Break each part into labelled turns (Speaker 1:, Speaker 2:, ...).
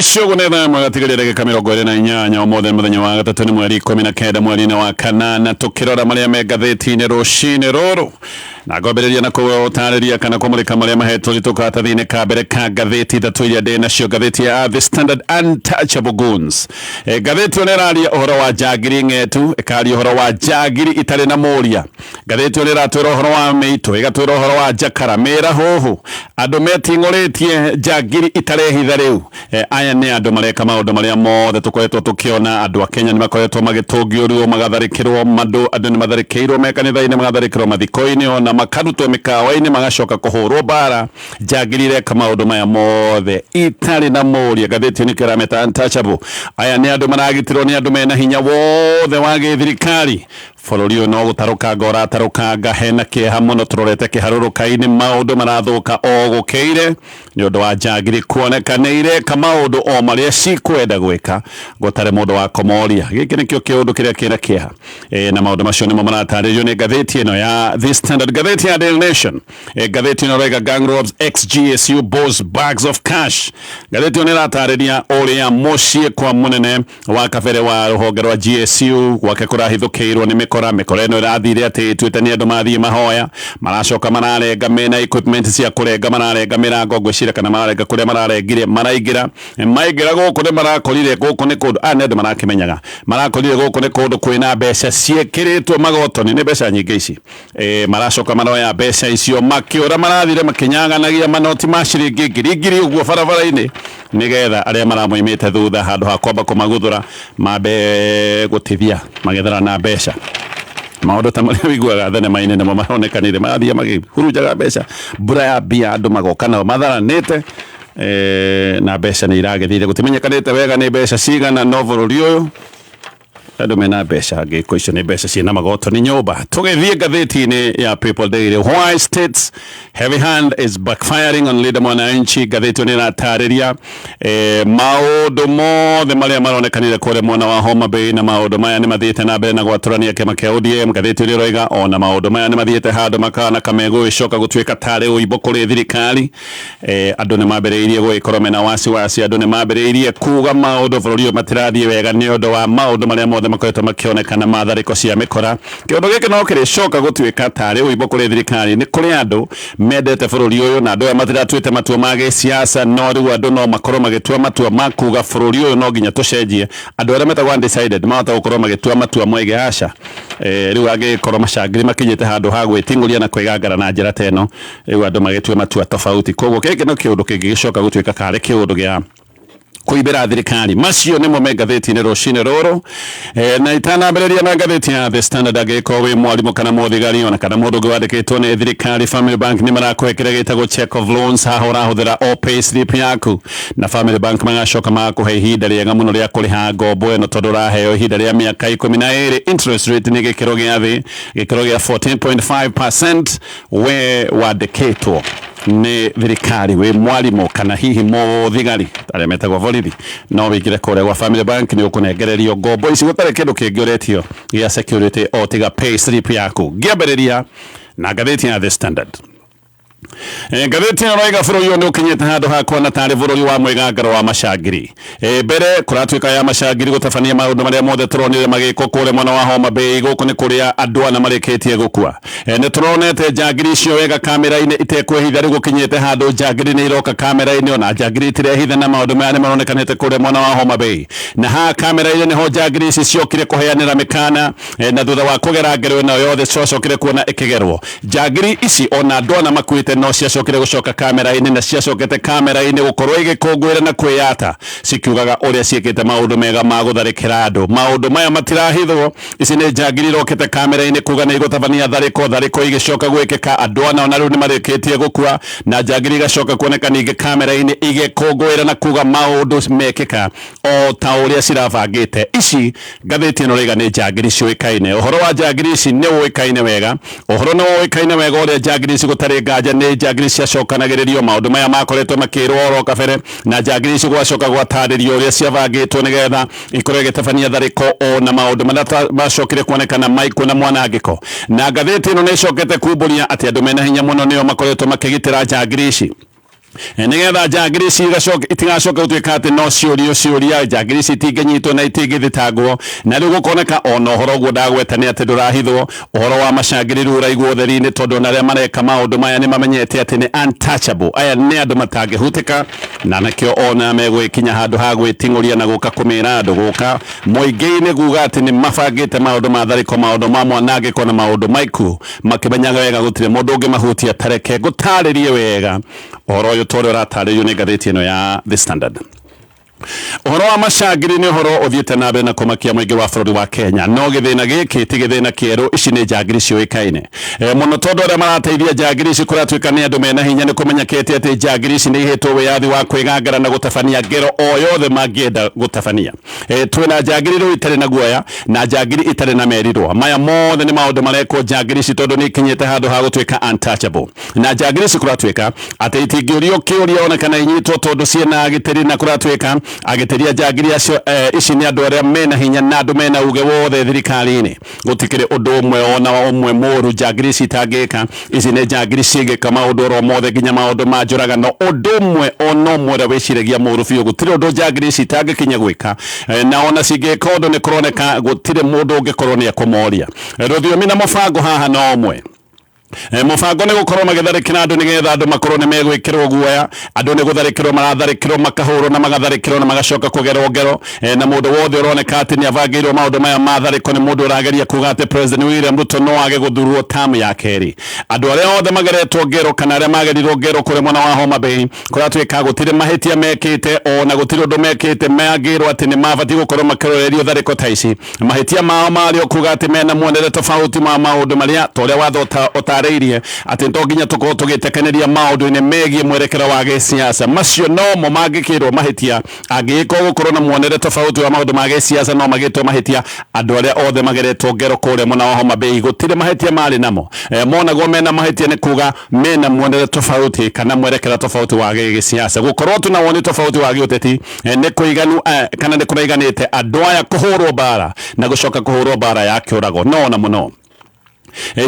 Speaker 1: Icio ũguo nĩ thaa ĩmwe gatigaria ndagĩka 28. Ũmũthĩ nĩ mũthenya wa gatatũ, nĩ mweri 19 mweri-inĩ wa kanana, tũkĩrora marĩa me ngathĩti-inĩ rũcinĩ rũrũ, na ngwambĩrĩria na kũtarĩria kana kũmũrĩka marĩa mahetwo ritũ karatathi-inĩ ka mbere ka ngathĩti ithatũ iria ndĩ nacio. Ngathĩti ya The Standard, Untouchable Goons. Ngathĩti ĩyo nĩ ĩraria ũhoro wa njangiri ng'etu, ĩkaria ũhoro wa njangiri itarĩ na mũria. Ngathĩti ĩyo nĩ ĩratwĩra ũhoro wa mĩitũ, ĩgatwĩra ũhoro wa njakara, mĩrahũhũ, andũ meting'ũrĩtie, njangiri itarehitha rĩu. Aya nĩ andũ mareka maũndũ marĩa mothe tũkoretwo tũkĩona. Andũ a Kenya nĩ makoretwo magĩtũngio ruo, magatharĩkĩrwo mandũ, andũ nĩ matharĩkĩirwo me kanitha-inĩ, magatharĩkĩrwo mathiko-inĩ, ona makarutwo mĩkawa-inĩ, magacoka kũhũrwo mbara. Njangiri ireka maũndũ maya mothe itarĩ na mũria. Ngathĩti ĩyo nĩkĩo ĩrameta untouchable. Aya nĩ andũ maragitĩrwo nĩ andũ mena hinya wothe wa gĩthirikari. Bũrũri ũyũ no gũtarũkanga ũratarũkanga, hena kĩeha mũno tũrorete kĩharũrũka-inĩ, maũndũ marathũka o gũkĩire nĩ ũndũ wa njangiri kuoneka nĩ ireka maũndũ o marĩa cikwenda gwĩka gũtarĩ mũndũ wa kũmoria. Gĩkĩ nĩkĩo kĩũndũ kĩrĩa kĩna kĩeha. Na maũndũ macio nĩmo maratarĩrio nĩ ngathĩti ĩno ya The Standard. Ngathĩti ya Daily Nation. Ngathĩti ĩno ĩroiga gang robs ex-GSU boss bags of cash. Ngathĩti ĩyo nĩ ĩratarĩria ũrĩa mũciĩ kwa mũnene wa kabere wa rũhonge rwa GSU gwake kũrahithũkĩirwo nĩ mĩkora. Mĩkora ĩno ĩrathire atĩ ĩtuĩte nĩ andũ mathiĩ mahoya, maracoka mararenga mena equipment cia kũrenga, mararenga mĩrango, ngwĩciria kana mararenga kũrĩa mararengire, maraingĩra. Maingĩra gũkũ nĩ marakorire gũkũ nĩ kũndũ, aya nĩ andũ marakĩmenyaga, marakorire gũkũ nĩ kũndũ kwĩna mbeca ciĩkĩrĩtwo magotoni, nĩ mbeca nyingĩ ici. Maracoka maroya mbeca icio makĩũra, marathire makĩnyaganagia manoti ma ciringi ngiri ngiri ũguo barabara-inĩ, nĩgetha arĩa maramoimĩte thutha handũ ha kwamba kũmaguthũra mambe gũtithia magethana na mbeca. Maũndũ ta marĩa ũiguaga thenema-inĩ nĩmo maronekanire, marathiĩ makĩhurunjaga mbeca, mbura ya mbia, andũ magoka nao matharanĩte, na mbeca nĩ iragĩthire, gũtimenyekanĩte wega nĩ mbeca cigana, no bũrũri ũyũ andũ mena mbeca, ngĩko icio nĩ mbeca ciĩna magotoni nyũmba. Tũgĩthiĩ ngathĩti-inĩ ya People Daily, why states heavy hand is backfiring on Linda Mwananchi. Ngathĩti ĩyo nĩ ĩratarĩria maũndũ mothe marĩa maronekanire kũrĩa mwena wa Homa Bay, na maũndũ maya nĩ mathiĩte na mbere na gwatũrania kĩama kĩa ODM. Ngathĩti ĩyo ĩroiga ona maũndũ maya nĩ mathiĩte handũ makana kamegũgĩcoka gũtuĩka tarĩ ũimbo kũrĩ thirikari. Andũ nĩ mambĩrĩirie gũgĩkorwo mena wasiwasi, andũ nĩ mambĩrĩirie kuga maũndũ bũrũri ũyũ matirathiĩ wega nĩ ũndũ wa maũndũ marĩa mothe makoretwo makĩonekana ma tharĩko cia mĩkora. Kĩũndũ gĩkĩ no kĩrĩcoka gũtuĩka tarĩ ũimbo kũrĩ thirikari. Nĩ kũrĩ andũ mendete bũrũri ũyũ na andũ aya matiratuĩte matua ma gĩsiasa, no rĩu andũ no makorwo magĩtua matua ma kuga bũrũri ũyũ no nginya tũcenjie. Andũ arĩa metagwo undecided mahota gũkorwo magĩtua matua moige aca. Rĩu angĩkorwo macangiri makinyĩte handũ ha gwĩting'ũria na kwĩgangara na njĩra ta ĩno, rĩu andũ magĩtue matua tofauti. Koguo gĩkĩ nĩ kĩũndũ kĩngĩgĩcoka gũtuĩka karĩ kĩũndũ gĩa kũimbĩra thirikari. Macio nĩmo me ngathĩti-inĩ rũcinĩ rũrũ. Na itanambĩrĩria na ngathĩti ya The Standard, angĩgĩkorwo wĩ mwarimũ kana mũthigari ona kana mũndũ ũngĩ wandĩkĩtwo nĩ thirikari, Family Bank nĩ marakũhe kĩrĩa gĩtagwo check of loans. Haha ũrahũthĩra o pay slip yaku na Family Bank magacoka magakũhe ihinda rĩega mũno rĩa kũrĩha ngombo ĩno, tondũ ũraheo ihinda rĩa mĩaka 12. Interest rate nĩ gĩkĩro gĩa thĩ, gĩkĩro gĩa 14.5%. We wandĩkĩtwo nĩ thirikari, wĩ mwarimũ kana hihi mũthigari, arĩa metagwo borithi, no wĩingĩre kũrĩa gwa Family Bank, nĩ ũkũnengererio ngombo ici gũtarĩ kĩndũ kĩngĩ ũretio gĩa security o tiga pay slip yaku. Ngĩambĩrĩria na ngathĩti ya The Standard. Ngathĩti ĩno ĩroiga bũrũri ũyũ nĩ ũkinyĩte handũ ha kuona tarĩ bũrũri wa mwĩgangaro wa macangiri. Mbere kũratuĩka ya macangiri gũtabania maũndũ marĩa mothe tũronire magĩkwo kũrĩa mwena wa Homa Bay. Gũkũ nĩ kũrĩa andũ ana marĩkĩtie gũkua. Nĩ tũronete njangiri icio wega kamera-inĩ itekwĩhitha. Rĩu gũkinyĩte handũ njangiri nĩ iroka kamera-inĩ, ona njangiri itirehitha, na maũndũ maya nĩ maronekanĩte kũrĩa mwena wa Homa Bay. Na haha kamera-inĩ nĩho njangiri ici ciokire kũheanĩra mĩkana, na thutha wa kũgera ngero ĩno yothe ciacokire kuona ĩkĩgerwo. Njangiri ici ona andũ ana makuĩte no ciacokire gũcoka kamera-inĩ, na ciacokete kamera-inĩ gũkorwo igĩkũngũĩra na kwĩyata cikiugaga ũrĩa ciĩkĩte maũndũ mega ma gũtharĩkĩra andũ. Maũndũ maya matirahithwo. Ici nĩ njangiri irokĩte kamera-inĩ kuga nĩ igũtabania tharĩko, tharĩko igĩcoka gwĩkĩka, andũ ana ona rĩu nĩ marĩkĩtie gũkua, na njangiri igacoka kuoneka ningĩ kamera-inĩ igĩkũngũĩra na kuga maũndũ mekĩka o ta ũrĩa cirabangĩte. Ici ngathĩti ĩno rĩga nĩ njangiri ciũĩkaine. Ũhoro wa njangiri ici nĩ ũĩkaine wega. Ũhoro nĩ ũĩkaine wega ũrĩa njangiri ici gũtarĩ nganja nĩ njangiri ciacokanagĩrĩrio. Maũndũ maya makoretwo makĩrwo oro kabere, na njangiri ici gwacoka gwatarĩrio ũrĩa ciabangĩtwo nĩgetha ikorwo igĩtabania tharĩko, ona maũndũ marĩa macokire kuonekana maikwo na mwanangĩko. Na ngathĩti ĩno nĩ ĩcokete kumbũria atĩ andũ mena hinya mũno nĩo makoretwo makĩgitĩra njangiri ici. Nĩgetha njangiri ici itigacoke gũtuĩka atĩ no ciũrio ciũria, njangiri ici itingĩnyitwo na itingĩthitangwo. Na rĩu gũkoneka ona ũhoro ũguo ndagweta nĩ atĩ ndũrahithwo. Ũhoro wa macangiri rĩu ũraigwo ũtheri-inĩ, tondũ ona arĩa mareka maũndũ maya nĩ mamenyete atĩ nĩ untouchable. Aya nĩ andũ matangĩhutĩka, na nĩkĩo ona megũgĩkinya handũ ha gwĩting'ũria na gũka kũmĩra andũ, gũka mũingĩ-inĩ kuga atĩ nĩ mabangĩte maũndũ ma tharĩko, maũndũ ma mwanangĩko na maũndũ ma ikuũ, makĩmenyaga wega gũtirĩ mũndũ ũngĩmahutia. Ta reke ngũtarĩrie wega ũhoro ũyũ ta ũrĩa ũratarĩrio nĩ ngathĩti ĩno ya The Standard. Ũhoro wa macangiri nĩ ũhoro ũthiĩte na mbere na kũmakia mũingĩ wa bũrũri wa Kenya, no gĩthĩna gĩkĩ ti gĩthĩna kĩerũ. Ici nĩ njangiri ciũĩkaine mũno, tondũ arĩa marateithia njangiri ici kũratuĩka nĩ andũ mena hinya. Nĩ kũmenyekete atĩ njangiri ici nĩ ihetwo wĩyathi wa kwĩgangara na gũtabania ngero o yothe mangĩenda gũtabania. Twĩna njangiri rĩu itarĩ na guoya na njangiri itarĩ na merirwo. Maya mothe nĩ maũndũ marekwo njangiri ici tondũ nĩ ikinyĩte handũ ha gũtuĩka untouchable. Na njangiri ici kũratuĩka atĩ itingĩũrio kĩũria ona kana inyitwo, tondũ ciĩna agitĩri, na kũratuĩka agitĩri a njangiri acio ici nĩ andũ arĩa mena hinya na andũ mena uge wothe thirikari-inĩ. Gũtikĩrĩ ũndũ ũmwe ona ũmwe mũru njangiri ici itangĩka. Ici nĩ njangiri cingĩka maũndũ oro mothe, nginya maũndũ ma njũragano. Ũndũ ũmwe ona ũmwe ũrĩa wĩciragia mũru biũ, gũtirĩ ũndũ njangiri ici itangĩkinya gwĩka. Na ona cingĩka ũndũ, nĩ kũroneka gũtirĩ mũndũ ũngĩkorwo nĩ ekũmoria. Rũthiomi na mũbango haha no ũmwe. Mũbango nĩ gũkorwo magĩtharĩkĩra andũ nĩgetha andũ makorwo nĩ megwĩkĩrwo guoya. Andũ nĩ gũtharĩkĩrwo maratharĩkĩrwo, makahũrwo na magatharĩkĩrwo na magacoka kũgerwo ngero. Na mũndũ wothe ũroneka atĩ nĩ abangĩirwo maũndũ maya ma tharĩko nĩ mũndũ ũrageria kuga atĩ President William Ruto no age gũthurwo term ya kerĩ. Andũ arĩa othe mageretwo ngero kana arĩa magerirwo ngero kũrĩa mwena wa Homa Bay, kũratuĩka gũtirĩ mahĩtia mekĩte, ona gũtirĩ ũndũ mekĩte mangĩrwo atĩ nĩ mabatiĩ gũkorwo makĩrorerio tharĩko ta ici. Mahĩtia mao marĩ o kuga atĩ mena muonere tofauti ma maũndũ marĩa, ta ũrĩa watho ũtarĩirie atĩ to nginya tũkorwo tũgĩtekanĩria maũndũ-inĩ megiĩ mwerekera wa gĩsiasa. Macio nomo mangĩkĩrwo mahĩtia. Angĩgĩkorwo gũkorwo na muonere tofauti wa maũndũ ma gĩsiasa no magĩtwo mahĩtia, andũ arĩa othe mageretwo ngero kũrĩa mwena wa Homa Bay gũtirĩ mahĩtia marĩ namo. Monagwo mena mahĩtia nĩ kuga mena muonere tofauti kana mwerekera tofauti wa gĩsiasa. Gũkorwo tu na woni tofauti wa gĩũteti nĩ kũiganu kana nĩ kũraiganĩte andũ aya kũhũrwo mbara na gũcoka kũhũrwo mbara ya kĩũrago. No ona mũno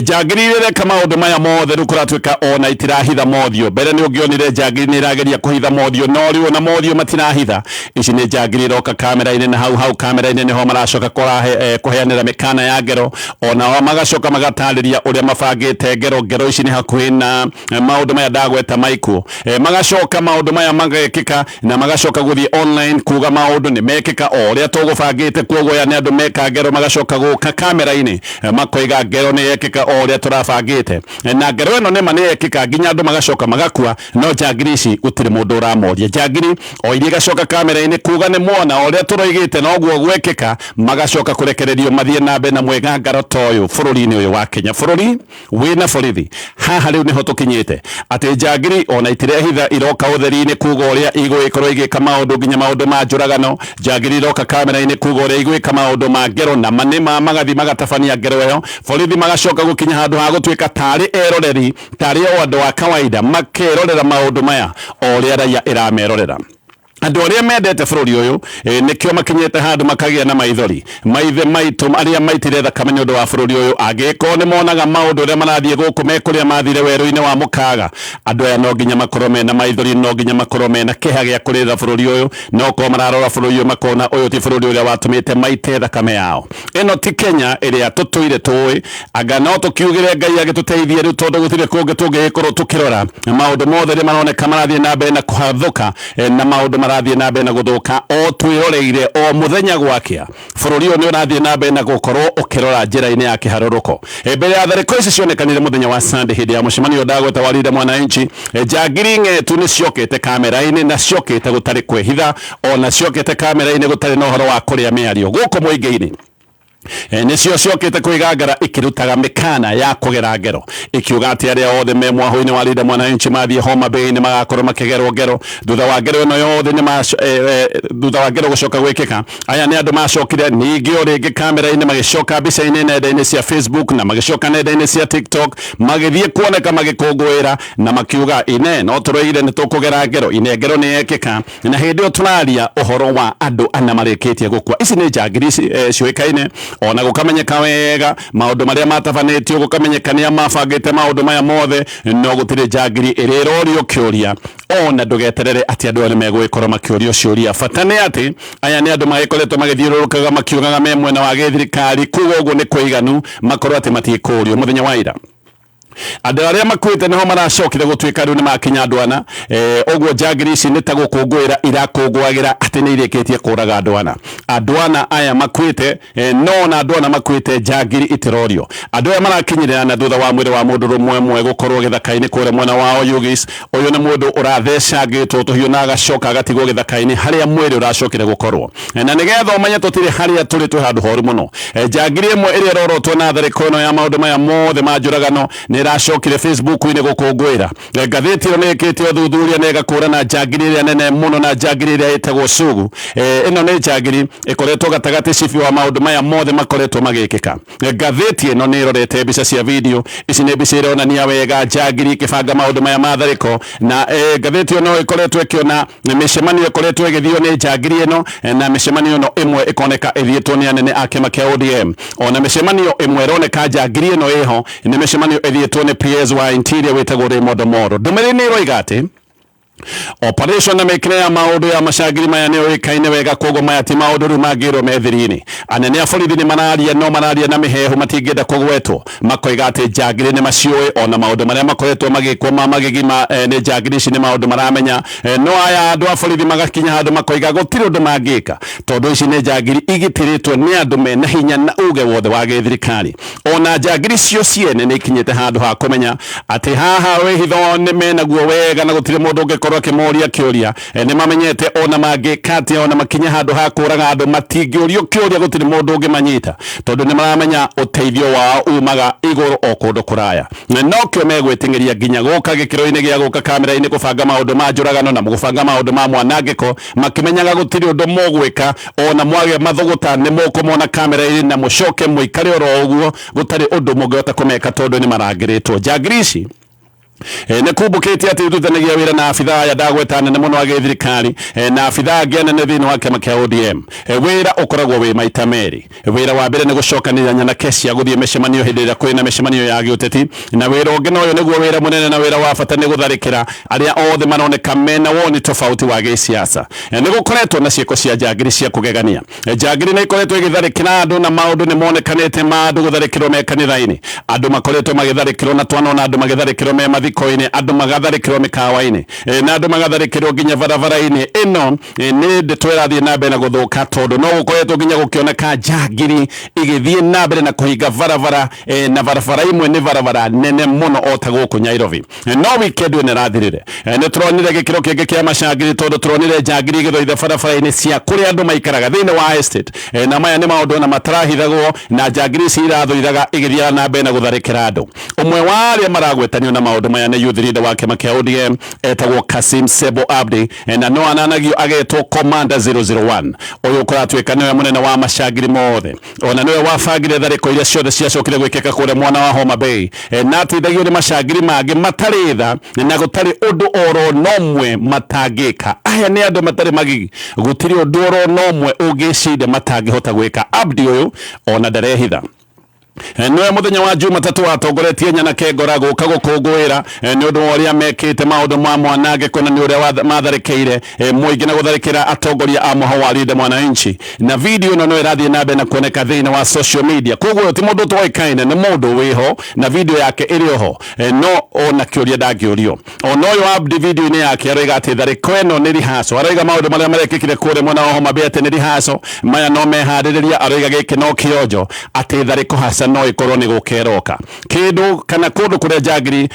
Speaker 1: njangiri ireka maũndũ maya mothe rĩu kũratuĩka ona itirahitha mothiũ. Mbere nĩ ũngĩonire njangiri nĩ irageria kũhitha mothiũ, no rĩu ona mothiũ matirahitha. Ici nĩ njangiri iroka kamera-inĩ, na hau hau kamera-inĩ nĩho maracoka kũheanĩra mĩkana ya ngero, ona magacoka magatarĩria ũrĩa mabangĩte ngero. Ngero ici nĩ hakuhĩ na maũndũ maya ndagweta maikuũ. Magacoka maũndũ maya magekĩka, na magacoka gũthiĩ online kuga maũndũ nĩ mekĩka o ũrĩa tũgũbangĩte. Kuoguo aya nĩ andũ meka ngero, magacoka gũka kamera-inĩ makoiga ngero nĩ yekĩka o ũrĩa tũrabangĩte. Na ngero ĩno nĩma nĩ yekĩka, nginya andũ magacoka magakua, no njangiri ici gũtirĩ mũndũ ũramoria. Njangiri o iria igacoka kamera-inĩ kuga nĩ mwona o ũrĩa tũroigĩte noguo gwekĩka, magacoka kũrekererio mathiĩ na mbere na mwĩgangaro ta ũyũ bũrũri-inĩ ũyũ wa Kenya, bũrũri wĩna borithi. Haha rĩu nĩho tũkinyĩte atĩ njangiri ona itirehitha, iroka ũtheri-inĩ kuga ũrĩa igũgĩkorwo igĩka maũndũ, nginya maũndũ ma njũragano. Njangiri iroka kamera-inĩ kuga ũrĩa igwĩka maũndũ ma ngero, na manĩma magathi magatabania ngero ĩyo. Borithi magacoka gũkinya handũ ha gũtuĩka tarĩ eroreri, tarĩ o andũ a kawaida makerorera maũndũ maya o ũrĩa raia ĩramerorera. Andũ arĩa mendete bũrũri ũyũ nĩkĩo makinyĩte handũ makagĩa na maithori. Maithe maitũ arĩa maitire thakame nĩ ũndũ wa bũrũri ũyũ, angĩgĩkorwo nĩ monaga maũndũ ũrĩa marathiĩ gũkũ me kũrĩa mathire werũ-inĩ wa mũkaga, andũ aya no nginya makorwo mena maithori, no nginya makorwo mena kĩeha gĩa kũrĩrĩra bũrũri ũyũ. No korwo mararora bũrũri ũyũ makona ũyũ ti bũrũri ũrĩa watũmĩte maite thakame yao. Ĩno ti Kenya ĩrĩa tũtũire tũĩ. Anga no tũkiugĩre Ngai agĩtũteithie rĩu, tondũ gũtirĩ kũngĩ tũngĩgĩkorwo tũkĩrora. Maũndũ mothe nĩ maroneka marathiĩ na mbere na kũhathũka, na maũndũ marathiĩ na mbere na gũthũka o twĩroreire o mũthenya gwakĩa. Bũrũri ũyũ nĩ ũrathiĩ na mbere na gũkorwo ũkĩrora njĩra-inĩ ya kĩharũrũko. Mbere ya tharĩko ici cionekanire mũthenya wa Sunday hĩndĩ ya mũcemanio ndagweta wa Linda Mwananchi, njangiri ng'etu nĩ ciokĩte kamera-inĩ, na ciokĩte gũtarĩ kwĩhitha, ona ciokĩte kamera-inĩ gũtarĩ na ũhoro wa kũrĩa mĩario gũkũ mũingĩ-inĩ. Nĩcio ciokĩte kwĩgangara ikĩrutaga mĩkana ya kũgera ngero, ikiuga atĩ arĩa othe me mwahũ-inĩ wa Linda Mwananchi mathiĩ Homa Bay nĩ magakorwo makĩgerwo ngero. Thutha wa ngero ĩno yothe nĩ thutha wa ngero gũcoka gwĩkĩka, aya nĩ andũ macokire ningĩ o rĩngĩ kamera-inĩ, magĩcoka mbica-inĩ nenda-inĩ cia Facebook na magĩcoka nenda-inĩ cia TikTok, magĩthiĩ kuoneka magĩkũngũĩra na makiuga ine no tũroigire nĩ tũkũgera ngero, ine ngero nĩ yekĩka. Na hĩndĩ ĩyo tũraria ũhoro wa andũ ana marĩkĩtie gũkua. Ici nĩ njangiri ciũĩkaine. Ona gũkamenyeka wega maũndũ marĩa matabanĩtio, gũkamenyeka nĩa mabangĩte maũndũ maya mothe, no gũtirĩ njangiri ĩrĩa ĩrorio kĩũria. Ona ndũgeterere atĩ andũ aya nĩ megũgĩkorwo makĩũrio ciũria. Bata nĩ atĩ aya nĩ andũ magĩkoretwo magĩthiũrũrũkaga makiugaga me mwena wa gĩthirikari, kuga ũguo nĩ kũiganu makorwo atĩ matiĩkũrio. Mũthenya wa ira andũ arĩa makuĩte nĩho maracokire gũtuĩka rĩu nĩ makinya andũ ana. Ũguo njangiri ici nĩ ta gũkũngũĩra irakũngũagĩra atĩ nĩ irĩkĩtie kũraga andũ ana. Andũ ana aya makuĩte, no ona andũ ana makuĩte njangiri itirorio. Andũ aya marakinyĩrĩra na thutha wa mwĩrĩ wa mũndũ rũmwe mwe gũkorwo gĩthaka-inĩ kũrĩa mwena wa Oyugis. Ũyũ nĩ mũndũ ũrathecangĩtwo tũhiũ na agacoka agatigwo gĩthaka-inĩ harĩa mwĩrĩ ũracokire gũkorwo. Na nĩgetha ũmenye tũtirĩ harĩa tũrĩ, twĩ handũ horu mũno. Njangiri ĩmwe ĩrĩa ĩrorotwo na tharĩko ĩno ya maũndũ maya mothe ma njũragano nĩ ĩracokire Facebook-inĩ gũkũngũĩra. Ngathĩti ĩyo nĩ ĩkĩte ũthuthuria na ĩgakũrana njangiri ĩrĩa nene mũno na njangiri ĩrĩa ĩtagwo Sugu. Ĩno nĩ njangiri ĩkoretwo gatagatĩ cibi wa maũndũ maya mothe makoretwo magĩkĩka. Ngathĩti ĩno nĩ ĩrorete mbica cia video. Ici nĩ mbica ironania wega njangiri ikĩbanga maũndũ maya ma tharĩko, na ngathĩti ĩyo no ĩkoretwo ĩkĩona mĩcemanio ĩkoretwo ĩgĩthio nĩ njangiri ĩno, na mĩcemanio ĩno ĩmwe ĩkoneka ĩthiĩtwo nĩ anene a kĩama kĩa ODM. Ona mĩcemanio ĩmwe ĩroneka njangiri ĩno ĩho nĩ mĩcemanio ĩthiĩtwo nĩ PS wa Interior wĩtagwo Raymond Omolo. Ndũmĩrĩri nĩ ĩroiga atĩ operation na mĩkĩre ya maũndũ ya macangiri maya nĩ ũĩkaine wega, koguo maya ti maũndũ rĩu mangĩrwo me thiri-inĩ. Anene a borithi nĩ mararia, no mararia na mĩhehu, matingĩenda kũgwetwo, makoiga atĩ njangiri nĩ maciũĩ, ona maũndũ marĩa makoretwo magĩkwo ma magigi nĩ njangiri ici nĩ maũndũ maramenya. No aya andũ a borithi magakinya handũ makoiga gũtirĩ ũndũ mangĩka, tondũ ici nĩ njangiri igitĩrĩtwo nĩ andũ mena hinya na uge wothe wa gĩthirikari. Ona njangiri cio ciene nĩ ikinyĩte handũ ha kũmenya atĩ haha wĩhitho nĩ menaguo wega na gũtirĩ mũndũ ũngĩkorwo akĩmoria kĩũria. Nĩ mamenyete ona mangĩka atĩa, ona makinye handũ ha kũraga andũ matingĩũrio kĩũria, gũtirĩ mũndũ ũngĩmanyita, tondũ nĩ maramenya ũteithio wao umaga igũrũ o kũndũ kũraya. Na nokĩo megwĩteng'eria nginya gũka gĩkĩro-inĩ gĩa gũka kamera-inĩ kũbanga maũndũ ma njũragano na gũbanga maũndũ ma mwanangĩko, makĩmenyaga gũtirĩ ũndũ mũgwĩka. Ona mwage mathũgũta nĩ mũkũmona kamera-inĩ na mũcoke mũikare oro ũguo gũtarĩ ũndũ mũngĩhota kũmeka, tondũ nĩ marangĩrĩtwo. Njangiri ici nĩ kumbũkĩte atĩ irutithanagia wĩra na abithaa aya ndagweta nene mũno a gĩthirikari, na abithaa angĩ anene thĩinĩ wa kĩama kĩa ODM. Wĩra ũkoragwo wĩ maita merĩ. Wĩra wa mbere nĩ gũcokanĩrĩria nyanake cia gũthiĩ mĩcemanio hĩndĩ ĩrĩa kwĩna mĩcemanio ya gĩũteti, na wĩra ũngĩ, na ũyũ nĩguo wĩra mũnene na wĩra wa bata, nĩ gũtharĩkĩra arĩa othe maroneka mena woni tofauti wa gĩsiasa. Nĩ gũkoretwo na ciĩko cia njangiri cia kũgegania. Njangiri nĩ ikoretwo ĩgĩtharĩkĩra andũ, na maũndũ nĩ monekanĩte ma andũ gũtharĩkĩrwo me kanitha-inĩ. Andũ makoretwo magĩtharĩkĩrwo, na twanona andũ magĩtharĩkĩrwo me mathiko-inĩ, andũ magatharĩkĩrwo mĩkawa-inĩ, na andũ magatharĩkĩrwo nginya barabara-inĩ. Ĩno nĩ ndeto ĩrathiĩ na mbere na gũthũka, tondũ no gũkoretwo nginya gũkĩoneka njangiri igĩthiĩ na mbere na kũhinga barabara, na barabara imwe nĩ barabara nene mũno o ta gũkũ Nairobi. No weekend ĩno ĩrathirire nĩ tũronire gĩkĩro kĩngĩ kĩa macangiri, tondũ tũronire njangiri igĩthoitha barabara-inĩ cia kũrĩa andũ maikaraga thĩinĩ wa estate. Na maya nĩ maũndũ ona matarahithagwo, na njangiri ici irathũithaga igĩthiaga na mbere na gũtharĩkĩra andũ. Ũmwe wa arĩa maragwetanio na maũndũ maya nĩ youth leader wa kĩama kĩa ODM etagwo Kasim Sebo Abdi, na no ananagio agetwo Commander 001. Ũyũ ũkũratuĩka nĩwe mũnene wa macangiri mothe, ona nĩwe wabangire tharĩko iria ciothe ciacokire gwĩkĩka kũrĩa mwena wa Homa Bay, na ateithagio nĩ macangiri mangĩ matarĩ tha na gũtarĩ ũndũ oro nomwe matangĩka. Aya nĩ andũ matarĩ magigi, gũtirĩ ũndũ oro nomwe ũngĩciria matangĩhota gwĩka. Abdi ũyũ ona ndarehitha. Nĩwe mũthenya wa Jumatatũ watongoretie nyanake ngora gũka gũkũngũĩra nĩ ũndũ wa ũrĩa mekĩte maũndũ ma mwanangĩko na nĩ ũrĩa matharĩkĩire mũingĩ na gũtharĩkĩra atongoria a mũhau wa Linda Mwananchi. Na video ĩno no ĩrathiĩ na mbere na kuoneka thĩinĩ wa social media, koguo ũyũ ti mũndũ ũtoĩkaine, nĩ mũndũ wĩho na video yake ĩrĩ oho, no ona kĩũria ndangĩũrio. Ona ũyũ Abdi video-inĩ yake aroiga atĩ tharĩko ĩno nĩ rehearsal. Aroiga maũndũ marĩa marekĩkire kũrĩa mwena wa Homa Bay atĩ nĩ rehearsal, maya no meharĩrĩria. Aroiga gĩkĩ no kĩonjo atĩ tharĩko haca no ĩkorwo nĩ gũka ĩroka. Kĩndũ kana kũndũ kũrĩa njangiri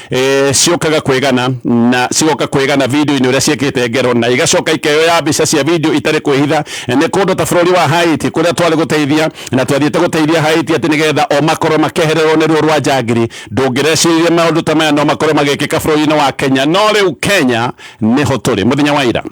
Speaker 1: ciũkaga kwĩgana na cigoka kwĩgana video-inĩ ũrĩa ciĩkĩte ngero na igacoka ikeyoya mbica cia video itarĩ kwĩhitha, nĩ kũndũ ta bũrũri wa Haiti kũrĩa twarĩ gũteithia na twathiĩte gũteithia Haiti atĩ nĩgetha o makorwo makehererwo nĩ ruo rwa njangiri. Ndũngĩreciririe maũndũ ta maya no makorwo magĩkĩka bũrũri-inĩ wa Kenya, no rĩu Kenya nĩho tũrĩ. Mũthenya wa ira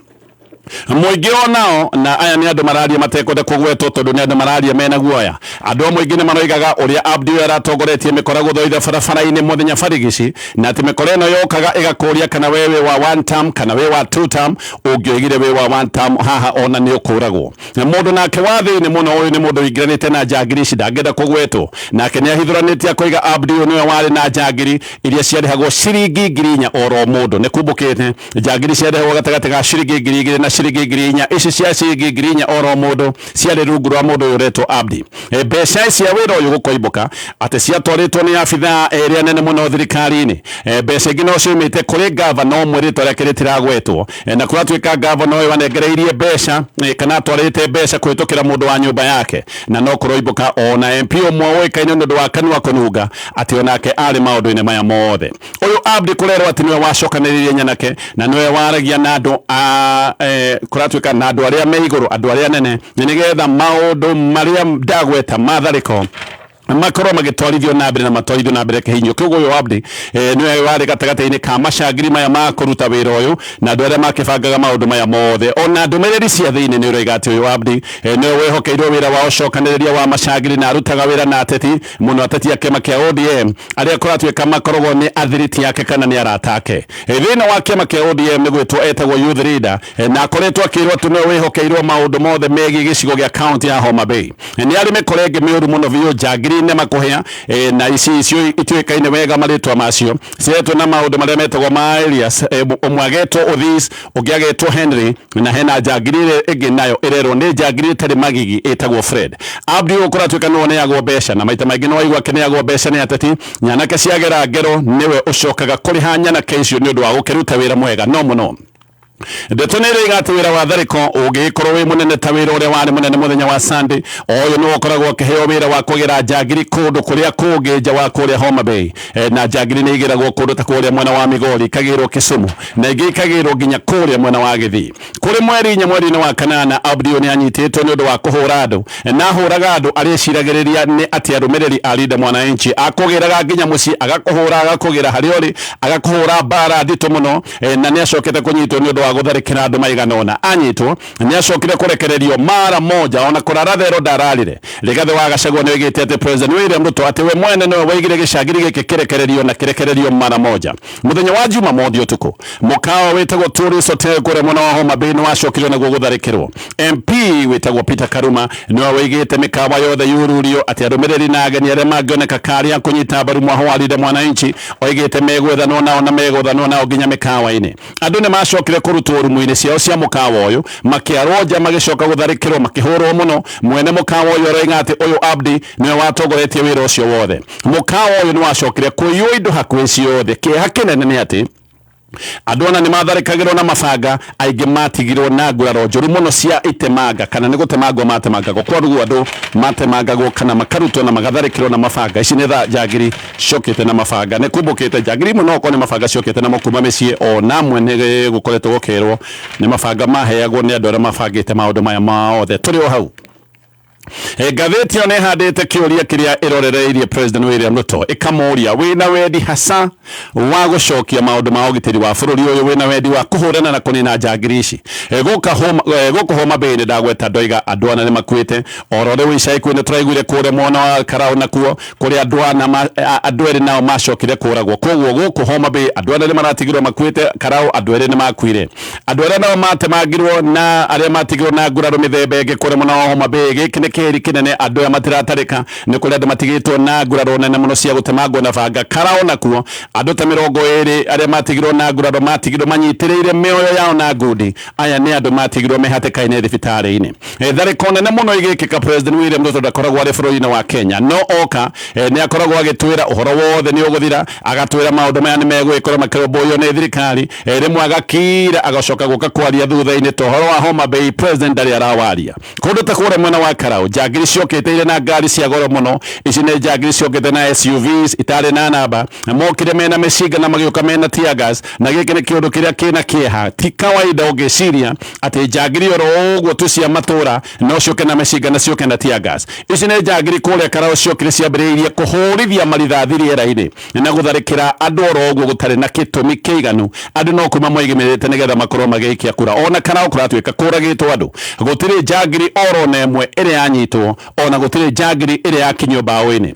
Speaker 1: mũingĩ onao, na aya nĩ andũ mararia matekwenda kũgwetwo tondũ nĩ andũ mararia mena guoya. Andũ a mũingĩ nĩ maroigaga ũrĩa Abdi ũyũ aratongoretie mĩkora gũthoitha barabara-inĩ mũthenya barigici, na atĩ mĩkora ĩno yokaga ĩgakũria kana we wĩ wa one term kana wĩ wa two term. Ũngĩoigire wĩ wa one term haha ona nĩ ũkũragwo. Mũndũ nake wa thĩinĩ mũno, ũyũ nĩ mũndũ wĩingĩranĩte na njangiri ici, ndangĩenda kũgwetwo, nake nĩ ahithũranĩtie akoiga Abdi ũyũ nĩwe warĩ na njangiri iria ciarĩhagwo ciringi 4,000 oro mũndũ. Nĩ kumbũkĩte njangiri ciarĩhagwo gatagatĩ ga ciringi 2,000 na ciringi 4,000. Ici cia ciringi 4,000 oro mũndũ ciarĩ rungu rwa mũndũ ũyũ ũretwo Abdi. Mbeca cia wĩra ũyũ gũkoimbũka atĩ ciatwarĩtwo nĩ abithaa erĩ anene mũno thirikari-inĩ. Mbeca ingĩ no ciumĩte kũrĩ gavana ũmwe rĩtwa rĩake rĩtiragwetwo, na kũratuĩka gavana ũyũ anengereirie mbeca, kana atwarĩte mbeca kũhĩtũkĩra mũndũ wa nyũmba yake, na no kũroimbũka ona MP ũmwe ũĩkaine nĩ ũndũ wa kanua kũnunga atĩ onake arĩ maũndũ-inĩ maya mothe. Ũyũ Abdi kũrerwo atĩ nĩwe wacokanĩrĩirie nyanake na nĩwe waragia na andũ a kũratuĩka na andũ arĩa me igũrũ, andũ arĩa anene, nĩgetha maũndũ marĩa ndagweta matharĩko makorwo magĩtwarithio na mbere na matwarithio na mbere kĩhinyio. Kĩoguo ũyũ Abdi nĩwe warĩ gatagatĩ-inĩ ka macangiri maya ma kũruta wĩra ũyũ na andũ arĩa makĩbangaga maũndũ maya mothe. Ona ndũmĩrĩri cia thĩinĩ nĩ ũroiga atĩ ũyũ Abdi nĩwe wehokeirwo wĩra wa ũcokanĩrĩria wa macangiri na arutaga wĩra na ateti mũno, ateti a kĩama kĩa ODM arĩa kũratuĩka makoragwo nĩ athiriti ake kana nĩ arata ake. Thĩinĩ wa kĩama kĩa ODM nĩ gwĩtwo etagwo youth leader, na akoretwo akĩrwo atĩ nĩwe wĩhokeirwo maũndũ mothe megiĩ gĩcigo gĩa kaunti ya Homa Bay. Nĩ arĩ mĩkora ĩngĩ mĩũru mũno biũ, njangiri nĩmakũhĩa, na ici icio itiũĩkaine wega marĩtwa macio, ciretwo na maũndũ marĩa metagwo ma alias. Ũmwe agetwo Othis, ũngĩ agetwo Henry, na hena njangiri ĩrĩa ĩngĩ nayo ĩrerwo nĩ njangiri ĩtarĩ magigi ĩtagwo Fred. Abdi ũyũ kũratuĩka nĩwe ũneagwo mbeca, na maita maingĩ nĩwaigua akĩneagwo mbeca nĩ ateti. Nyanake ciagera ngero nĩwe ũcokaga kũrĩha nyanake icio nĩ ũndũ wa gũkĩruta wĩra mwega no mũno. Ndeto nĩ ĩroiga atĩ wĩra wa tharĩko ũngĩgĩkorwo wĩ mũnene ta wĩra ũrĩa warĩ mũnene mũthenya wa Sunday, o ũyũ nĩwe ũkoragwo akĩheo wĩra wa kũgĩra njangiri kũndũ kũrĩa kũngĩ nja wa kũrĩa Homa Bay. Na njangiri nĩ igĩragwo kũndũ ta kũrĩa mwena wa Migori, ikagĩrwo Kisumu, na ingĩ ikagĩrwo nginya kũrĩa mwena wa Gĩthii. Kũrĩ mweri inya mweri-inĩ wa kanana, Abdi ũyũ nĩ anyitĩtwo nĩ ũndũ wa kũhũra andũ, na ahũraga andũ arĩciragĩrĩria nĩ atĩ arũmĩrĩri a Linda Mwananchi. Akũgĩraga nginya mũciĩ, agakũhũra, agakũgĩra harĩa ũrĩ, agakũhũra mbara nditũ mũno, na nĩ acokete kũnyitwo nĩ ũndũ wa gũtharĩkĩra andũ maigana ũna. Anyitwo nĩ acokire kũrekererio mara moja, ona kũrara thero ndararire. Rigathĩ wa Gachagua nĩ oigĩte atĩ President William Ruto atĩ we mwene nĩwe waigire gĩcangiri gĩkĩ kĩrekererio na kĩrekererio mara moja. Mũthenya wa Jumamothi ũtukũ, mũkawa wĩtagwo Tourist Hotel kũrĩa mwena wa Homa Bay nĩ wacokire naguo gũtharĩkĩrwo. MP wĩtagwo Peter Karuma nĩwe wĩigĩte mĩkawa yothe yururio atĩ arũmĩrĩri na ageni arĩa mangĩoneka karĩ a kũnyita mbaru mwaho wa Linda Mwananchi, oigĩte megwethanwo nao na megũthanwo nao nginya mĩkawa-inĩ. Andũ nĩ macokire kũrutwo rumu-inĩ ciao cia mũkawa ũyũ, makĩarwo nja, magĩcoka gũtharĩkĩrwo, makĩhũrwo mũno. Mwene mũkawa ũyũ aroiga atĩ ũyũ Abdi nĩwe watongoretie wĩra ũcio wothe. Mũkawa ũyũ nĩ wacokire kũiywo indo hakuhĩ ciothe. Kĩeha kĩnene nĩ atĩ andũ ana nĩ matharĩkagĩrwo na mabanga, aingĩ matigirwo na nguraro njũru mũno cia itemanga, kana nĩ gũtemangwo matemangagwo. Kwoguo andũ matemangagwo kana makarutwo na magatharĩkĩrwo na mabanga. Ici nĩ tha njangiri ciokĩte na mabanga, nĩ kumbũkĩte njangiri imwe no okorwo nĩ mabanga ciokĩte namo kuma mĩciĩ, ona amwe nĩ gũkoretwo gũkĩrwo nĩ mabanga maheagwo nĩ andũ arĩa mabangĩte maũndũ maya mothe. Tũrĩ o hau, ngathĩti ĩyo nĩ ĩhandĩte kĩũria kĩrĩa ĩrorereirie President William Ruto, ĩkamũria wĩna wendi hasa wa gũcokia maũndũ ma ũgitĩri wa bũrũri ũyũ, wĩna wendi wa kũhũrana na kũnina njangiri ici gũkũ Homa Bay. Nĩ ndagweta ndoiga andũ ana nĩ makuĩte oro rĩu ica ikuhĩ. Nĩ tũraiguire kũrĩa mwena wa Karau nakuo kũrĩa andũ ana andũ erĩ nao macokire kũragwo. Koguo gũkũ Homa Bay andũ ana nĩ maratigirwo makuĩte, Karau andũ erĩ nĩ makuire. Andũ arĩa nao matemangirwo na arĩa matigirwo na nguraro mĩthemba ĩngĩ kũrĩa mwena wa Homa Bay, gĩkĩ nĩ kĩheri kĩnene. Andũ aya matiratarĩka, nĩ kũrĩ andũ matigĩtwo na nguraro nene mũno cia gũtemangwo na banga. Karau nakuo andũ ta 20 arĩa matigirwo na nguraro matigirwo manyitĩrĩire mĩoyo yao na ngundi. Aya nĩ andũ matigirwo me hatĩka-inĩ thibitarĩ-inĩ. Tharĩko nene mũno ĩgĩkĩka, President William Ruto ndakoragwo arĩ bũrũri-inĩ wa Kenya, no oka nĩ akoragwo agĩtwĩra ũhoro wothe nĩ ũgũthira, agatwĩra maũndũ maya nĩ megũgĩkorwo makĩrũmbũiyo nĩ thirikari. Rĩmwe agakira agacoka gũka kwaria thutha-inĩ. Ta ũhoro wa Homa Bay, President ndarĩ arawaria. Kũndũ ta kũrĩa mwena wa Karau, njangiri ciokĩte irĩ na ngari cia goro mũno. Ici nĩ njangiri ciokĩte na SUVs itarĩ na namba, mokire mena mĩcinga na magĩũka mena tear gas, na gĩkĩ nĩ kĩũndũ kĩrĩa kĩna kĩeha. Ti kawaida ũngĩciria atĩ njangiri oro ũguo tu cia matũra no ciũke na mĩcinga na ciũke na tear gas. Ici nĩ njangiri kũrĩa Karau ciokire ciambĩrĩirie kũhũrithia marithathi rĩera-inĩ na gũtharĩkĩra andũ oro ũguo gũtarĩ na gĩtũmi kĩiganu. Andũ no kuma moigĩmĩrĩte nĩgetha makorwo magĩikia kura. Ona Karau kũratuĩka kũragĩtwo andũ, gũtirĩ njangiri oro na ĩmwe ĩrĩa yanyitwo, ona gũtirĩ njangiri ĩrĩa yakinyio mbaũ-inĩ.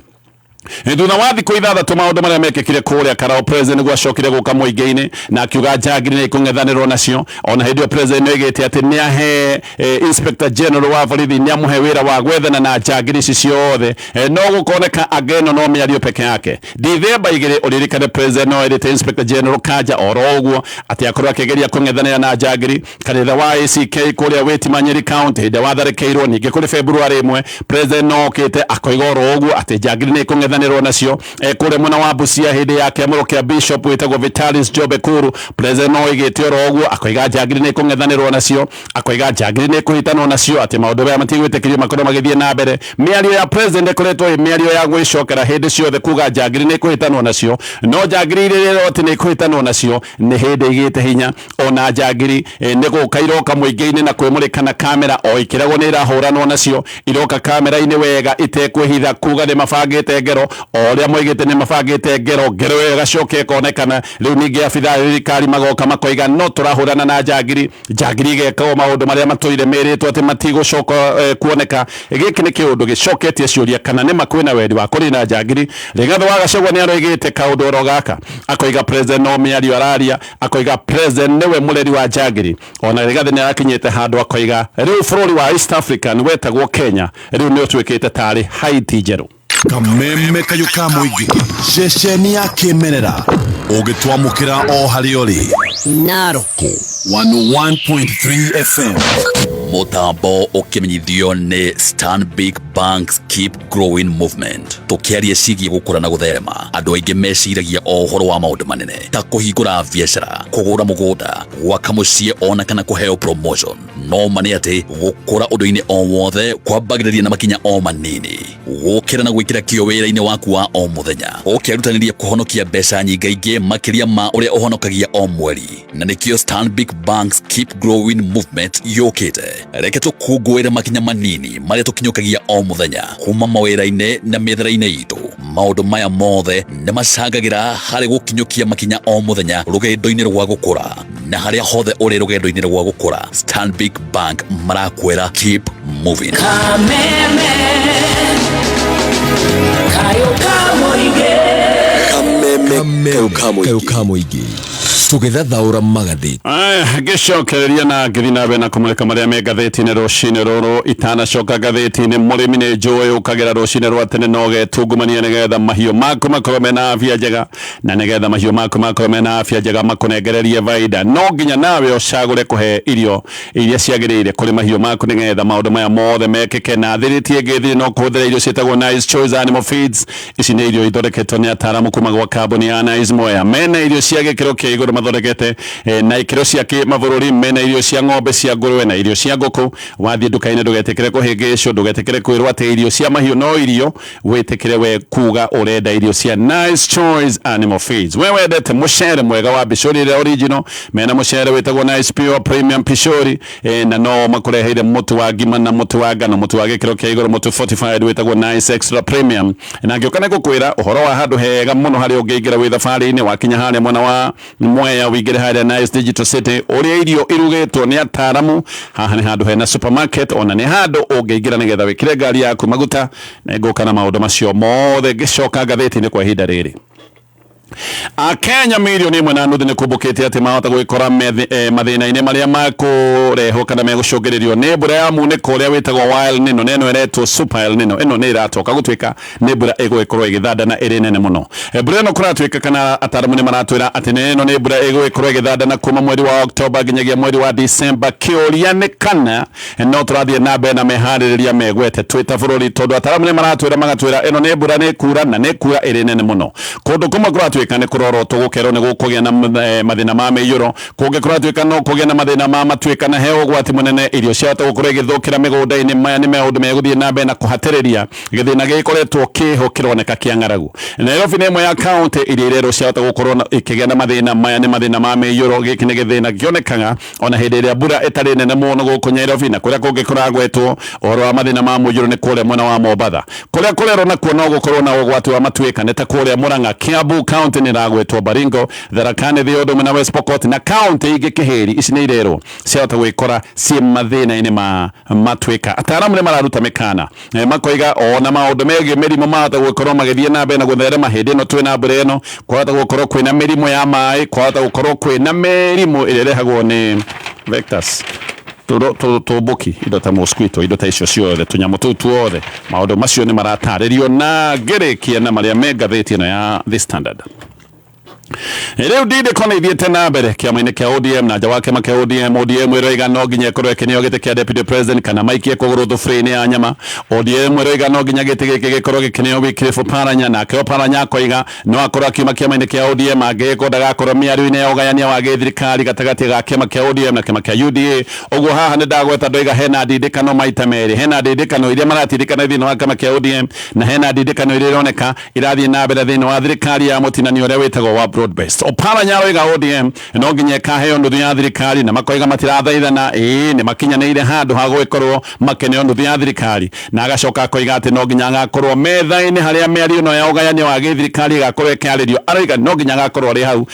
Speaker 1: Thutha wa thikũ 6 maũndũ marĩa mekĩkire kũrĩa Karao, president nĩguo acokire gũka mũingĩ-inĩ na akiuga njangiri nĩ ikũng'ethanĩrwo nacio. Ona hĩndĩ ĩyo president nĩoigĩte atĩ nĩ ahe inspector general wa borithi, nĩ amũhe wĩra wa gwethana na njangiri ici ciothe, no gũkoneka anga ĩno no mĩario peke yake. Dithemba 2, ũririkane president no erĩte inspector general Kanja oro ũguo atĩ akorwo akĩgeria kũng'ethanĩra na njangiri. Kanitha wa ACK kũrĩa Wĩtima, Nyeri County, hĩndĩ watharĩkĩirwo. Ningĩ kũrĩ February 1, president no okĩte akoiga oro ũguo atĩ njangiri nĩ ikũng'ethanĩrwo nacio. Kũrĩa mwena wa Busia, hĩndĩ ya kĩamũro kĩa bishop wĩtagwo Vitalis Jobe Kuru, president no oigĩte oro ũguo akoiga njangiri nĩ ikũng'ethanĩrwo nacio, akoiga njangiri nĩ ĩkũhĩtanwo nacio, atĩ maũndũ maya matigwĩtĩkĩrio makorwo magĩthiĩ na mbere. Mĩario ya president ĩkoretwo ĩ mĩario ya gwĩcokera hĩndĩ ciothe kuga njangiri nĩ ĩkũhĩtanwo nacio, no njangiri iria irerwo atĩ nĩ ĩkũhĩtanwo nacio nĩ hĩndĩ igĩte hinya. Ona njangiri nĩ gũka iroka mũingĩ-inĩ na kwĩmũrĩka na kamera, o ikĩragwo nĩ irahũranwo nacio, iroka kamera-inĩ wega itekwĩhitha kuga nĩ mabangĩte ngero. O ũrĩa moigĩte nĩ mabangĩte ngero, ngero ĩyo ĩgacoka ĩkonekana. Rĩu ningĩ abithaa a thirikari magoka makoiga no tũrahũrana na njangiri, njangiri igeka o maũndũ marĩa matũire merĩtwo atĩ matigũcoka kuoneka. Gĩkĩ nĩ kĩũndũ gĩcoketie ciũria kana nĩma kwĩna wendi wa kũnina njangiri. Rigathĩ wa Gachagua nĩ aroigĩte kaũndũ oro gaka, akoiga president no mĩario araria, akoiga president nĩwe mũreri wa njangiri. Ona Rigathĩ nĩ arakinyĩte handũ akoiga rĩu bũrũri wa East Africa nĩ wetagwo Kenya rĩu nĩ ũtuĩkĩte tarĩ Haiti njerũ.
Speaker 2: Kameme kayũ ka mũingĩ, ceceni ya kĩmerera ũgĩtwamũkĩra o harĩa ũrĩ.
Speaker 3: Narok
Speaker 2: 101.3 FM.
Speaker 4: Mũtambo ũkĩmenyithio nĩ Stanbic Bank's Keep Growing Movement. Tũkĩaria ciĩgiĩ gũkũra na gũtherema, andũ aingĩ meciragia o ũhoro wa maũndũ manene ta kũhingũra biacara, kũgũra mũgũnda, gwaka mũciĩ, ona kana kũheo promotion. No ma nĩ atĩ gũkũra ũndũ-inĩ o wothe kwambagĩrĩria na makinya o manini, gũkĩra na gwĩkĩra kĩo wĩra-inĩ waku wa o mũthenya, ũkĩrutanĩria kũhonokia mbeca nyingaingĩ makĩria ma ũrĩa ũhonokagia o mweri. Na nĩkĩo Stanbic Bank's Keep Growing Movement yũkĩte. Reke tũkũngũĩre makinya manini marĩa tũkinyũkagia o mũthenya kuma mawĩra-inĩ na mĩethere-inĩ itũ. Maũndũ maya mothe nĩ macangagĩra harĩ gũkinyũkia makinya o mũthenya rũgendo-inĩ rwa gũkũra. Na harĩa hothe ũrĩ rũgendo-inĩ rwa gũkũra, Stanbic Bank marakwĩra keep moving.
Speaker 5: Kameme kayo ka mũingĩ.
Speaker 6: Kameme kayo ka mũingĩ, tũgĩthathaũra magathĩti.
Speaker 1: Aya, ngĩcokereria na ngĩthiĩ na mbere na kũmũrĩka marĩa me ngathĩti-inĩ rũcinĩ rũrũ. Itanacoka ngathĩti-inĩ, mũrĩmi nĩ njũĩ ũkagĩra rũcinĩ rwa tene na ũgetungumania nĩgetha mahiũ maku makorwo mena afya njega, na nĩgetha mahiũ maku makorwo mena afya njega makũnengererie baida, no nginya nawe ũcagũre kũhe irio iria ciagĩrĩire kũrĩ mahiũ maku nĩgetha maũndũ maya mothe mekĩke. Na thĩrĩtie ngĩthiĩ no kũhũthĩra irio ciĩtagwo Nice Choice Animal Feeds. Ici nĩ irio ithondeketwo nĩ ataaramu kuma gwa kambuni ya Nice Moya. Mena irio cia gĩkĩro kĩa igũrũ mathondekete na ikĩro cia kĩmabũrũri. Mena irio cia ng'ombe, cia ngũrwe na irio cia ngũkũ. Wathiĩ nduka-inĩ ndũgetĩkĩre kũhĩngĩcwo, ndũgetĩkĩre kwĩrwo atĩ irio cia mahiũ no irio, wĩtĩkĩre we kuga ũrenda irio cia Nice Choice Animal Feeds. We wendete mũcere mwega wa Pishori ĩrĩa original, mena mũcere wĩtagwo Nice Pure Premium Pishori, na no makũreheire mũtu wa ngima na mũtu wa ngano, mũtu wa gĩkĩro kĩa igũrũ, mũtu fortified wĩtagwo Nice Extra Premium. Na ngĩũka nĩ ngũkwĩra ũhoro wa handũ hega mũno harĩa ũngĩingĩra wĩ thabarĩ-inĩ. Wakinya harĩa mwena wa Mwea, wĩingĩre harĩa Nice Digital City, ũrĩa irio irugĩtwo nĩ ataaramu. Haha nĩ handũ hena supermarket, ona nĩ handũ ũngĩingĩra nĩgetha wĩkĩre ngari yaku maguta. Na ngũka na maũndũ macio mothe ngĩcoka ngathĩti-inĩ. Kwa ihinda rĩrĩ, Akenya 1.5 millioni nĩ kumbũkĩte atĩ mahota gwĩkora mathĩna-inĩ marĩa makũrehwo kana megũcũngĩrĩrio nĩ mbura ya munĩko ũrĩa wĩtagwo wa El Nino, na ĩno ĩretwo Super El Nino. Ĩno nĩ ĩratoka gũtuĩka nĩ mbura ĩgũgĩkorwo ĩgĩthanda na ĩrĩ nene mũno. Mbura ĩno kũratuĩka kana ataaramu nĩ maratwĩra atĩ nĩ ĩno nĩ mbura ĩgũgĩkorwo ĩgĩthanda kuma mweri wa Oktoba nginyagia mweri wa Disemba. Kĩũria nĩ kana no tũrathiĩ na mbere na meharĩrĩria megwete twĩ ta bũrũri, tondũ ataaramu nĩ maratwĩra, magatwĩra ĩno nĩ mbura nĩ kura na nĩ kura ĩrĩ nene mũno. Kũndũ kũmwe kũratuĩka nĩ kũrorotwo gũkerwo nĩ gũkũgĩa na mathĩna ma mĩiyũro, kũngĩ kũratuĩka no kũgĩa na mathĩna ma matuĩka na he ũgwati mũnene irio ciahota gũkorwo igĩthũkĩra mĩgũnda-inĩ. Maya nĩ maũndũ megũthiĩ na mbere na kũhatĩrĩria gĩthĩna gĩkoretwo kĩho kĩroneka kĩa ng'aragu. Nairobi nĩ ĩmwe ya kaunti iria irerwo ciahota gũkorwo ikĩgĩa na mathĩna maya, nĩ mathĩna ma mĩiyũro. Gĩkĩ nĩ gĩthĩna kĩonekaga ona hĩndĩ ĩrĩa mbura ĩtarĩ nene mũno gũkũ Nairobi, na kũrĩa kũngĩ kũragwetwo ũhoro wa mathĩna ma mũiyũro nĩ kũrĩa mwena wa Mombatha. Kũrĩa kũrerwo nakuo no gũkorwo na ũgwati wa matuĩka nĩ ta kũrĩa Murang'a, Kiambu County. County nĩ ĩragwetwo Baringo, Tharaka Nithi, ũndũ ũmwe na West Pokot na county ingĩ kĩhĩri. Ici nĩ irerwo ciahota gwĩkora ciĩ mathĩna-inĩ ma matuĩka. Ataaramu nĩ mararuta mĩkana, makoiga ona maũndũ megiĩ mĩrimũ mahota gũkorwo magĩthiĩ na mbere na gũtherema hĩndĩ ĩno twĩna mbura ĩno. Kwahota gũkorwo kwĩna mĩrimũ ya maĩ, kwahota gũkorwo kwĩna mĩrimũ ĩrĩa ĩrehagwo nĩ vectors, tũmbũki, indo ta mosquito, indo ta icio ciothe, tũnyamũ tũu tuothe. Maũndũ macio nĩ maratarĩrio na ngĩrĩkia na marĩa me ngathĩti ĩno ya The Standard. Rĩu ndindĩko nĩ ithiĩte na mbere kĩama-inĩ kĩa ODM na nja wa kĩama kĩa ODM. ODM ĩroiga no nginya ĩkorwo ĩkĩneo gĩtĩ kĩa deputy president kana maikie kũgũrũ thuburia-inĩ ya nyama. ODM ĩroiga no nginya gĩtĩ gĩkĩ gĩkorwo gĩkĩneo Wycliffe Oparanya, nake Oparanya akoiga no akorwo akiuma kĩama-inĩ kĩa ODM angĩgĩkorwo ndagakorwo mĩario-inĩ ya ũgayania wa gĩthirikari gatagatĩ ga kĩama kĩa ODM na kĩama kĩa UDA. Ũguo haha nĩ ndagweta ndoiga hena ndindĩkano maita merĩ, hena ndindĩkano iria maratindĩkana thĩinĩ wa kĩama kĩa ODM na hena ndindĩkano iria ironeka irathiĩ na mbere thĩinĩ wa thirikari ya mũtinanio ũrĩa wĩtagwo wa broad based. Oparanya aroiga ODM no nginya ĩkaheo nuthu ya thirikari, na makoiga matirathaithana, ĩĩ nĩ makinyanĩire handũ ha gũgĩkorwo makĩneo nuthu ya thirikari, na agacoka akoiga atĩ no nginya agakorwo metha-inĩ harĩa mĩario ĩno ya ũgayania wa gĩthirikari ĩgakorwo ĩkĩarĩrio. Aroiga no nginya agakorwo arĩ hau,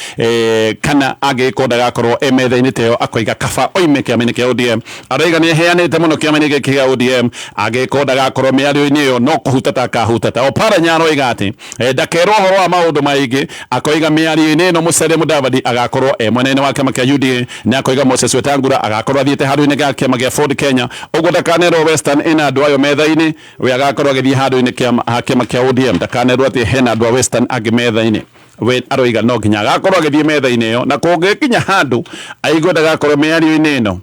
Speaker 1: kana angĩgĩkorwo ndagakorwo e metha-inĩ ta ĩyo, akoiga kaba oime kĩama-inĩ kĩa ODM. Aroiga nĩ eheanĩte mũno kĩama-inĩ gĩkĩ kĩa ODM, angĩgĩkorwo ndagakorwo mĩario-inĩ ĩyo no kũhutata akahutata. Oparanya aroiga atĩ ndakerwo ũhoro wa maũndũ maingĩ, akoiga mĩario-inĩ ĩno Musalia Mudavadi agakorwo e mwena-inĩ wa kĩama kĩa UDA, na akoiga Moses Wetangula agakorwo athiĩte handũ-inĩ ga kĩama kĩa Ford Kenya. Ũguo ndakanerwo Western ĩna andũ ayo metha-inĩ, we agakorwo agĩthiĩ handũ-inĩ ha kĩama kĩa ODM, ndakanerwo atĩ hena andũ a Western angĩ metha-inĩ. We aroiga no nginya agakorwo agĩthiĩ metha-inĩ ĩyo, na kũngĩkinya handũ aigue ndagakorwo mĩario-inĩ ĩno,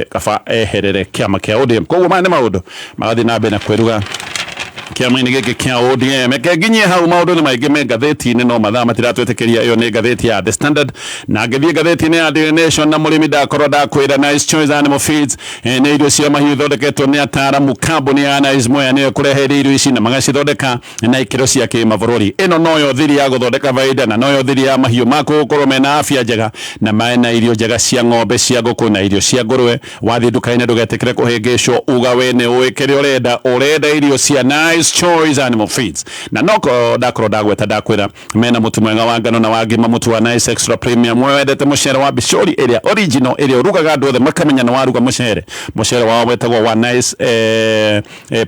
Speaker 1: kaba eherere kĩama kĩa ODM. Koguo maya nĩ maũndũ magathiĩ na mbere na kwĩruga kĩama-inĩ gĩkĩ kĩa ODM. Reke nginyie hau, maũndũ nĩ maingĩ me ngathĩti-inĩ no mathaa matiratwĩtĩkĩria. Ĩyo nĩ ngathĩti ya The Standard, na ngĩthiĩ ngathĩti-inĩ ya Daily Nation na mũrĩmi ndakorwo ndakwĩra Nice Choice Animal Feeds, nĩ irio cia mahiũ ithondeketwo nĩ ataaramu. Kambuni ya Nice Mwea nĩyo ĩkũreheire irio ici na magacithondeka na ikĩro cia kĩmabũrũri. Ĩno noyo thiri ya gũthondeka baida na noyo thiri ya mahiũ maku gũkorwo mena afya njega na mena irio njega cia ng'ombe, cia ngũkũ na irio cia ngũrwe. Wathiĩ nduka-inĩ ndũgetĩkĩre kũhĩngĩcwo, uga we nĩ ũĩ kĩrĩa ũrenda, ũrenda irio cia Nice Choice Animal Feeds. Na noko ndakorwo ndagweta ndakwĩra mena mũtu mwega wa ngano na wa ngima, mũtu wa Nice Extra Premium. We wendete mũcere wa bicori ĩrĩa original, ĩrĩa ũrugaga andũ othe makamenya nĩ waruga mũcere, mũcere wao wetagwo wa Nice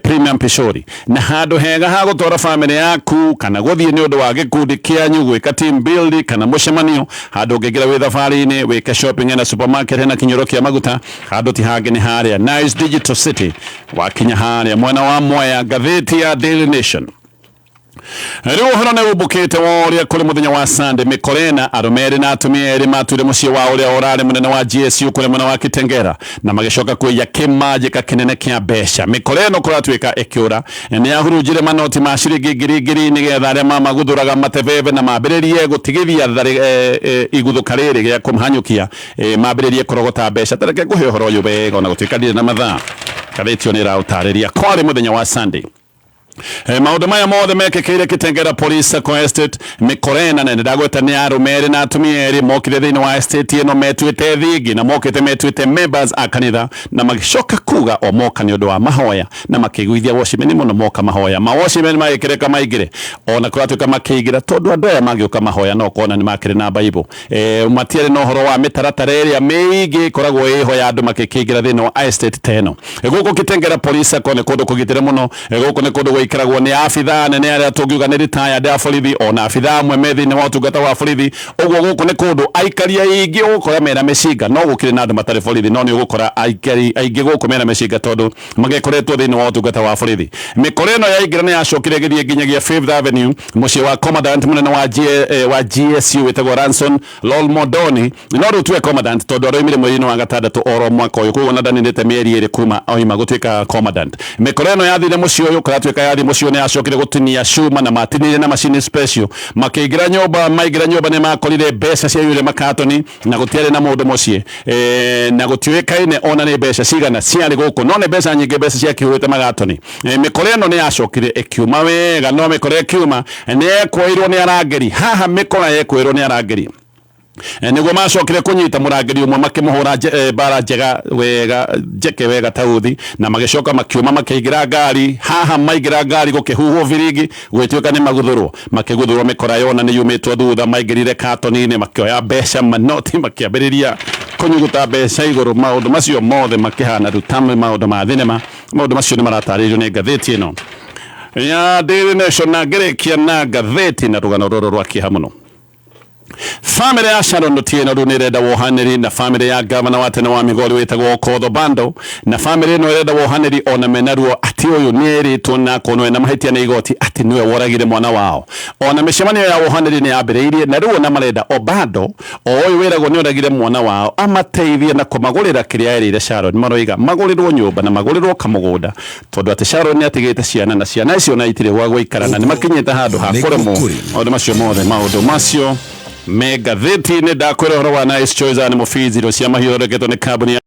Speaker 1: Premium Pishori. Na handũ hega ha gũtwara famĩlĩ yaku kana gũthiĩ nĩ ũndũ wa gĩkundi kĩanyu gwĩka team building kana mũcemanio, handũ ũngĩingĩra wĩ thabarĩ-inĩ wĩke shopping, hena supermarket, hena kinyũro kĩa maguta, handũ ti hangĩ nĩ harĩa Nice Digital City, wakinya harĩa mwena wa Mwea. Ngathĩti ya Daily Nation, rĩu ũhoro nĩ ũmbũkĩte wa ũrĩa kũrĩ mũthenya wa Sunday mĩkorena arũme erĩ na atumia erĩ matuire mũciĩ wa ũrĩa ũrarĩ mũnene wa GSU kũrĩa mwena wa Kitengera na magĩcoka kũiya kĩmanjĩka kĩnene kĩa mbeca. Mĩkora ĩno kũratuĩka ĩkĩũra nĩ yahurunjire manoti ma ciringi ngiri ngiri nĩgetha arĩa mamaguthũraga matebebe na mambĩrĩrie gũtigithia iguthũka rĩrĩ rĩa kũmahanyũkia, mambĩrĩrie kũrogota mbeca. Tareke ngũhe ũhoro ũyũ wega, ona gũtuĩka ndirĩ na mathaa, ngathĩti ĩyo nĩ ĩraũtarĩria. Kwarĩ mũthenya wa Sunday. Maũndũ maya mothe mekĩkĩire Kitengera Police Sacco Estate. Mĩkorena na nĩndagweta nĩ arũme erĩ na atumia erĩ mokire thĩinĩ wa estate ĩno metuĩte thingi na mokĩte metuĩte members a kanitha, na magĩcoka kuga o moka nĩ ũndũ wa mahoya na makĩiguithia watchman mũno moka mahoya ma watchman magĩkĩreka maingĩre. Ona kũratuĩka makĩingĩra, tondũ andũ aya magĩũka mahoya no kona nĩ makĩrĩ na Bible, matiarĩ na ũhoro wa mĩtaratara ĩrĩa mĩingĩ ĩkoragwo ĩho ya andũ makĩkĩingĩra thĩinĩ wa estate ta ĩno. Gũkũ Kitengera Police Sacco nĩ kũndũ kũgitĩre mũno. Gũkũ nĩ kũndũ gũikaragwo nĩ abithaa anene arĩa tũngiuga nĩ retired a borithi, ona abithaa amwe me thĩinĩ wa ũtungata wa borithi. Ũguo gũkũ nĩ kũndũ aikari aingĩ ũgũkora mena mĩcinga, no gũkĩrĩ na andũ matarĩ borithi, no nĩ ũgũkora aikari aingĩ gũkũ mena mĩcinga tondũ magĩkoretwo thĩinĩ wa ũtungata wa borithi. Mĩkora ĩno yaingĩra nĩ yacokire ĩgĩthiĩ nginyagia Fifth Avenue, mũciĩ wa commandant mũnene wa GSU wĩtagwo Ranson Lolmodoni. No rĩu tuwe commandant tondũ aroimire mweri-inĩ wa gatandatũ oro mwaka ũyũ, koguo ona ndaninĩte mĩeri 2 kuma oima gũtuĩka commandant. Mĩkora ĩno yathire mũciĩ ũyũ, kũratuĩka yathi mũciĩ ũyũ nĩ yacokire gũtinia cuma na matinirie na macini special. Makĩingĩra nyũmba, maingĩra nyũmba nĩ makorire mbeca ciaiyũire makatoni na gũtiarĩ na mũndũ mũciĩ, na gũtiũĩkaine ona nĩ mbeca cigana ciarĩ gũkũ, no nĩ mbeca nyingĩ, mbeca ciakĩihũrĩte magatoni. Mĩkora ĩno nĩ yacokire ĩkiuma wega, no mĩkora ĩkiuma nĩ yekwoirwo nĩ arangĩri. Haha mĩkora yekwoirwo nĩ arangĩri. Niguo macokire kunyita murangiri umwe makimuhura bara njega wega njeke wega tauthi na magicoka makiuma makiingira ngari haha maingira ngari gukihuhwo biringi gwituika ni maguthurwo makiguthurwo mikora yona ni yumitwo thutha maingirire katoni-ini makioya mbeca manoti makiambiriria kunyuguta mbeca iguru maundu macio mothe makihana riu ta maundu ma thinema. Maundu macio ni maratarĩrio nĩ ngathĩti ĩno ya Daily Nation na ngĩrĩkia na ngathĩti na rũgano rũrũ rwa kĩeha mũno. Family ya Sharon Otieno rĩu nĩ ĩrenda wohanĩri na family ya gavana wa tene wa Migori wĩtagwo Okoth Obando, na family ĩno ĩrenda wohanĩri ona mena ruo atĩ ũyũ nĩ erĩtwo na akonwo ena mahĩtia nĩ igoti atĩ nĩwe woragire mwana wao. Ona mĩcemanio ya wohanĩri nĩ yambĩrĩirie na rĩu ona marenda Obando o ũyũ wĩragwo nĩ oragire mwana wao amateithie na kũmagũrĩra kĩrĩa erĩire Sharon. Maroiga magũrĩrwo nyũmba na magũrĩrwo kamũgũnda tondũ atĩ Sharon nĩ atigĩte ciana na ciana icio na itirĩ gwa gũikara na nĩ makinyĩte handũ ha kũremwo. Maũndũ macio mothe, maũndũ macio me ngathĩti-inĩ. Ndakwĩra ũhoro wa Nice Choice Animal Feeds, irio cia mahiũ ithondeketwo nĩ kambuni ya